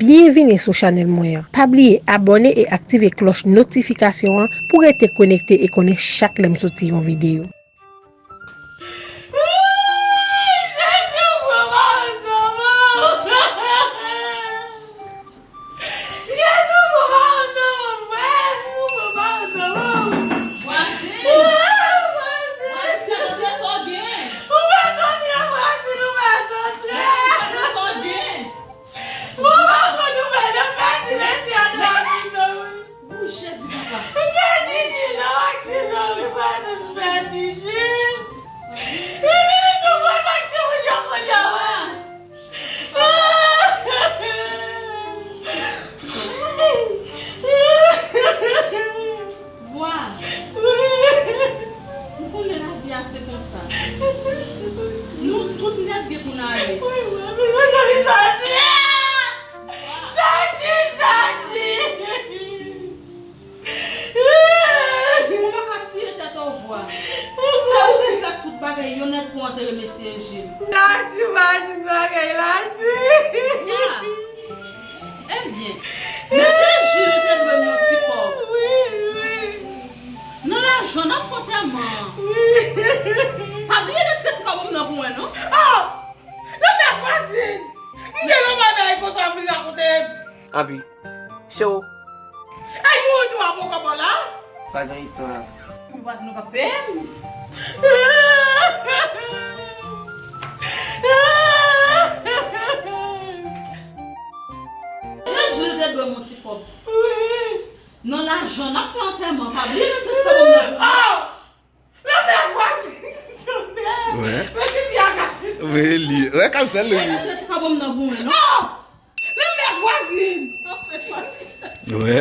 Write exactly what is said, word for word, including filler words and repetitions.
Byenvini sou chanèl mwen an. Pa bliye abòne e aktive klòch notifikasyon an pou w rete konekte e konnen chak lè m soti yon videyo. Jezi, ou pran marenn nan men m. Jezi, ou pran marenn nan men m, frè. Ou pran marenn nan men m. Vwazin! Vwazin! Vwazin, fè antre sa w gen. Ou mèt antre, vwazin, ou mèt antre. Vwazin, fè antre sa w gen. Ou pa konn ou mèt, m pèdi mesye a nan lavi m nan, wi. Ou Jezi papa. M pèdi Jil nan aksidan, wi, vwazin, m pèdi Jil. Mesye, mesye, ou pran ak timoun yo kounye a, vwazin. Vwa, m konnen lavi a se konsa. Nou tout nèt gen pou n ale. Wi, wi, wi, wi, wi, wi, wi. Soti, soti! Ou pa ka tiye tèt ou, Vwa. Se ou ki fè tout bagay yo nèt pou antere mesye Jil. Ladi, vwazin, bagay Ladi. Vwa. Ebyen, mesye Jil te dwe m yon ti kòb. Wi, wi. Nan lajan n ap fè antèman an. Wi. Pa bliye retire ti kòb ou m nan pou mwen, non. Oh! Lanmèd vwazin! M gen yon bagay konsa vin rakonte m. Abi, se ou? Ay, ou tou a poko bò la? Pa gen istwa la. Vwazin ou pa peye m. Se Jil te dwe m yon ti kòb. Wi. Nan lajan n ap fè antèman, pa bliye retire ti kòb ou m nan pou mwen. Oh! Lanmèd vwazin! Tonnè! Wè. Mesye fi a ka sezi. Wè, li. Wè, kòmsi l ri. Retire ti kòb ou m nan pou mwen, non. Oh! Lanmèd vwazin! An fèt, vwazin. Wè.